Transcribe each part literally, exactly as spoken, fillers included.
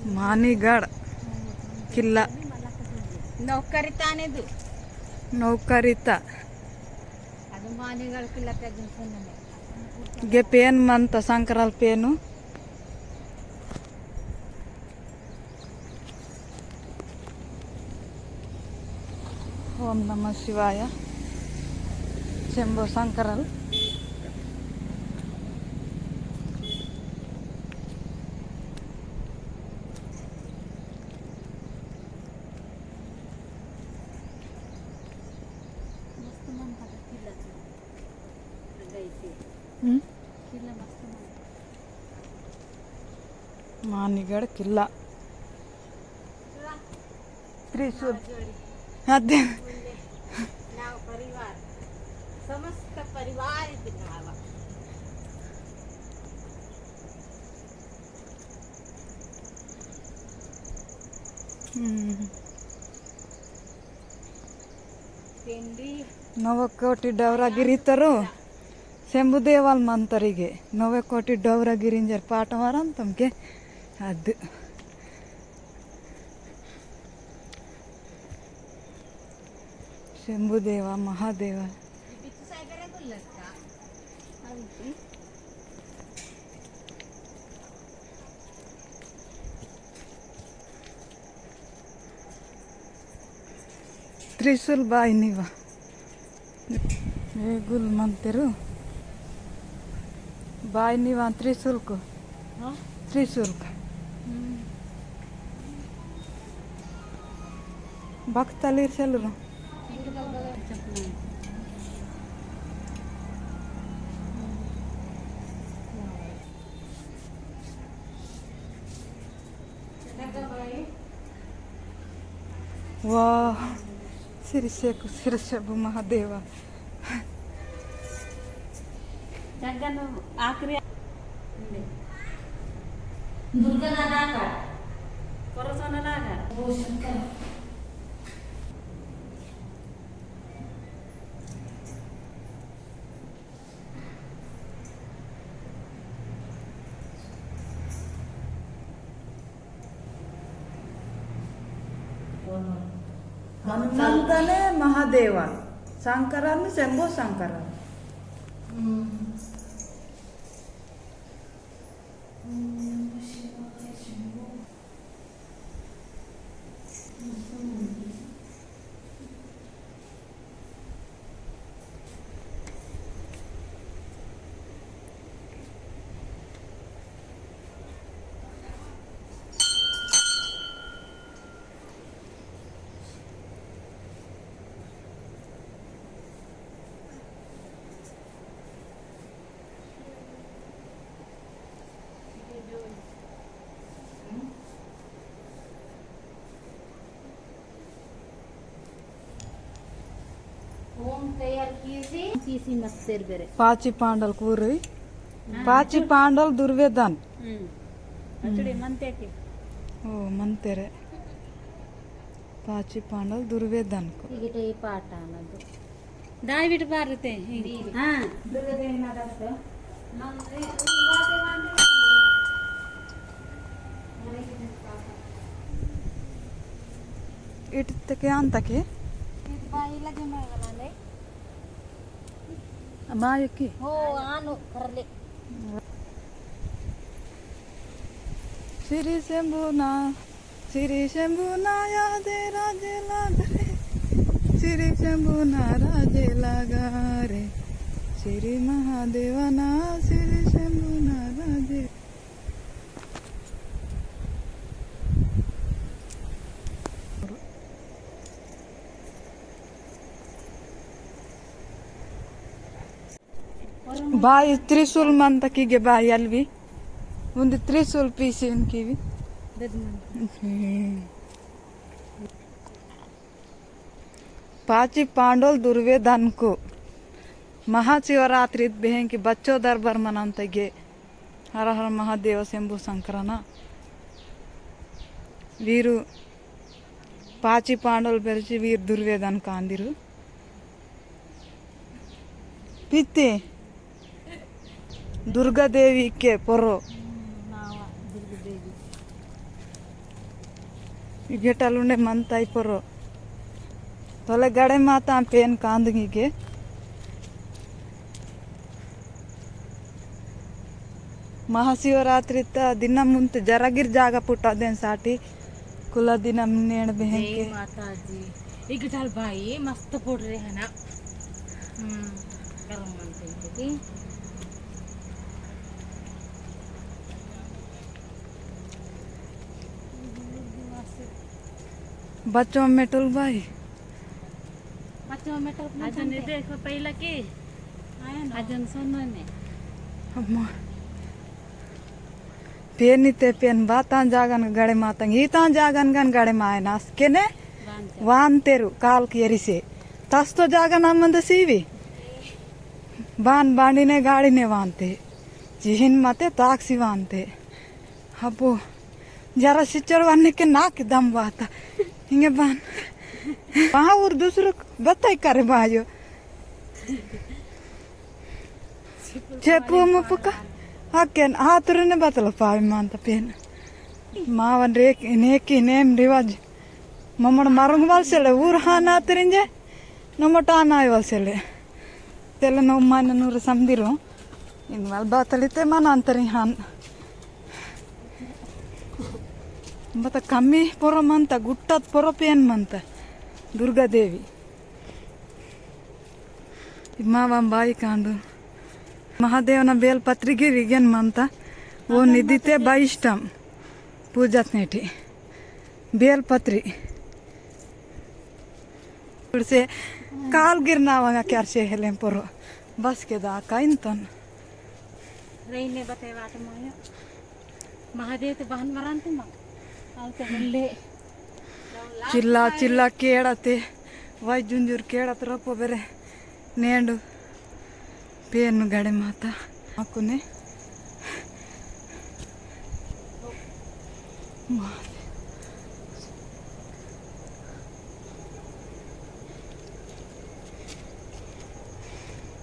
मानीगढ़ किल्ला। नौकरिता ने दु। नौकरिता। अदु मानीगढ़ किल्ला ते जुनसोनने। गे पेन मंता संकरल पेनु। ओम नमः शिवाय। शंभो शंकरल। मस्त मन पता किल्ला। हम्म? किल्ला मस्त मन। मानिगढ़ किल्ला। त्रिशूल। अदे। नाव परिवार, समस्त परिवार इदु नावा। हम्म। नव कोटी डवरा गिरितरु शंभु देवाल मंतरिगे। नव कोटी डवरा गिरिंजर पाट वारन तमके। अद शंभु देवा महादेवा। त्रिशूल बाई निवा। वेगुल मंतेरु। बाई निवा त्रिशूल को। हाँ? त्रिशूल को। हम्म। भक्तलीर सेलुरु। वाह, सिरिसेकु सिरिसेबु महादेवा। जगन आखिरी दुर्गा ना नाका। कोरोसोना नाका। ओ शंकर। हनुमंतने महादेवा, शंकरन शंभो शंकर। हम्म। ओम तैयार कीसी, कीसी मत तेर बेरे। पाची पांडल कूरी। हाँ। पाची पांडल दुर्वेदन। हम्म। अचड़े मनते के। ओ, मनते रे। पाची पांडल दुर्वेदन को। इगटे पाटा नदु। दाय बिट पार रीते। हाँ। दुर्गा देवी माता को। इट तके आन तके। इट बाई लगे माय वाला ले। माय की? हो, आनो करले। श्री शंभुना, श्री शंभुना यादे राजे लाग रे, श्री शंभुना राजे लागा रे, श्री महादेवना, श्री शंभुना राजे। बाई त्रिशूल मंता किगे बाई अलवी। उन्दी त्रिशूल पीसी उनकी भी। हम्म। पाची पांडल दुर्वेदन को महाशिवरात्रि बेहन की बच्चो दरबार मनांतगे। हर हर महादेव शंभु शंकरना। वीरु पाची पांडल बेरची वीर दुर्वेदन कांदिरु। पित्ते दुर्गा देवी के पोरो। नावा दुर्गा देवी। इगे टलुंडे मंता इपोरो। तोले गड़े माता पेन कांदुंगी गे। महाशिवरात्रि ता दिना मुंत जरागिर जागा पुट्टा देन साटी कुला दिना नेण बेहें जय के। माता जी। इगे टल बाई मस्त पोड़ रहे है ना। हम्म, गरम मन से इनके की। बच्चों में टुल बाई। बच्चों में टुल आज नहीं देखो पहला की। आया ना। आज सोनो ने। अम्मा। पेन इते पेन बातां जागन गड़े मातंग, ईतां जागन गन गड़े मायनास, केने? वान तेरु, काल की एरिसे। तस्तो जागन अम्मंद सीवी। बान बांडी ने गाड़ी ने वानते। जिहिन मते ताकसी वानते। अबो, जरा सिचर वाने के नाक दम वाता। इंगे बान। वहाँ और दूसरे बताई करे बायो। चेपु मुपुका अकेन आतुरने बतल पावी मानता पेन। मावन रेक नेकी नेम रिवाज। ममड़ मारुंग वाल सेले ऊर हान आतरिंजे। नमट आन आय वाल सेले। तेले नौ मान नूर समदिरो। इन वाल बातलिते मान अंतरी हान। बता कमी पोरो मंता, गुट्टत पोरो पेन मंता। दुर्गा देवी। इम्मा वाम बाई कांदु। महादेव ना बेल पत्री गिर इगेन मंता। वो निदिते बाइस्टम। पूजत नेटी। बेल पत्री। उड़से काल गिरना वांगा क्यार से हेलें पोरो। बस के दा का इंतन। रेने बते वाट माया। महादेव ते बहन मरान ते मां। आल ते हल्ले। चिल्ला चिल्ला केड़ा ते। वाई जुंजुर केड़ा ते रोपो बेरे। नेंडु। पेन गड़े माता। अकुने।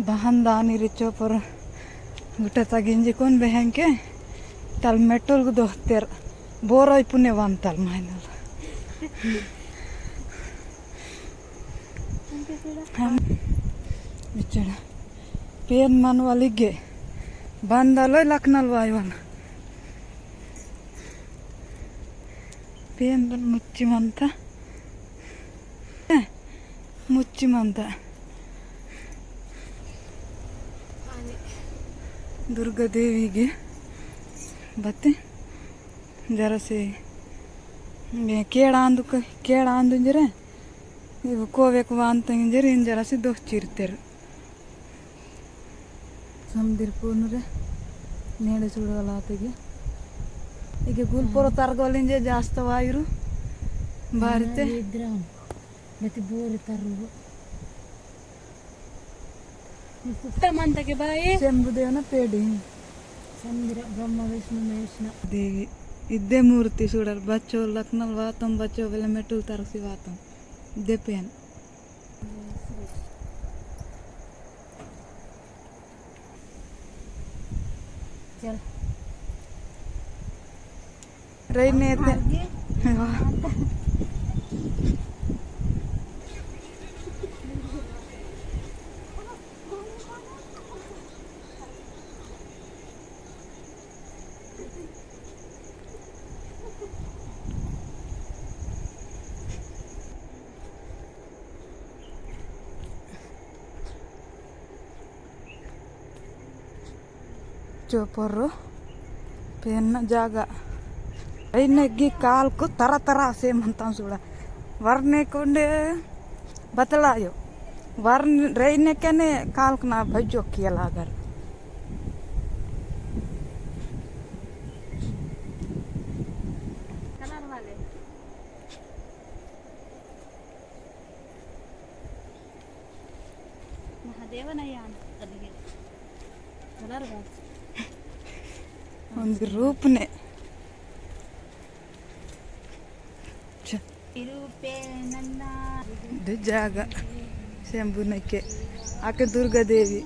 बहन दानी रिचो पर गुटा तगिंजी कोन बेहेंके तल मेटल गु दोहतेर बोराई पुने वान तल माइनल। हम बिचड़ा पेन मन वाली गे बंदा लोई लखनल वाई वाला पेन बन मुच्ची मनता। मुच्ची मंता। दुर्गा देवी गे बत्ते जरा से केड़ा आंदु, केड़ा आंदु इंजरे। इव कोवेक वांत इंजरे इन जरा से दोह चिरतेर। समदिर पूर्ण रे नेड़े चूड़गलातगे। इगे गुल पोरो तरगोलिंजे जास्त वायुरु बारिते। इद्राम बति बोरे तरु। पुट्टा मंतके बाई। शंभु देवना पेड़ी। समदिर ब्रह्मा विष्णु महेशना। देवी इद्दे मूर्ति सूडर बच्चो लखनल वातम बच्चो वेले मेटुल तरसी वातम। इद्दे पेन। चल। रही ने ते। हाँ। चोपरो पेन जागा। रैने गी काल को तरा तरा से मनता सूड़ा। वरने कोंडे बतलायो। वरन रैने केने काल को ना भजो किया लागर। कलर वाले। महादेव ना यान अदिगे। कलर बा। उंद रूपने। च। रूपे नन्ना। दु जागा। शंभु नके। आके दुर्गा देवी।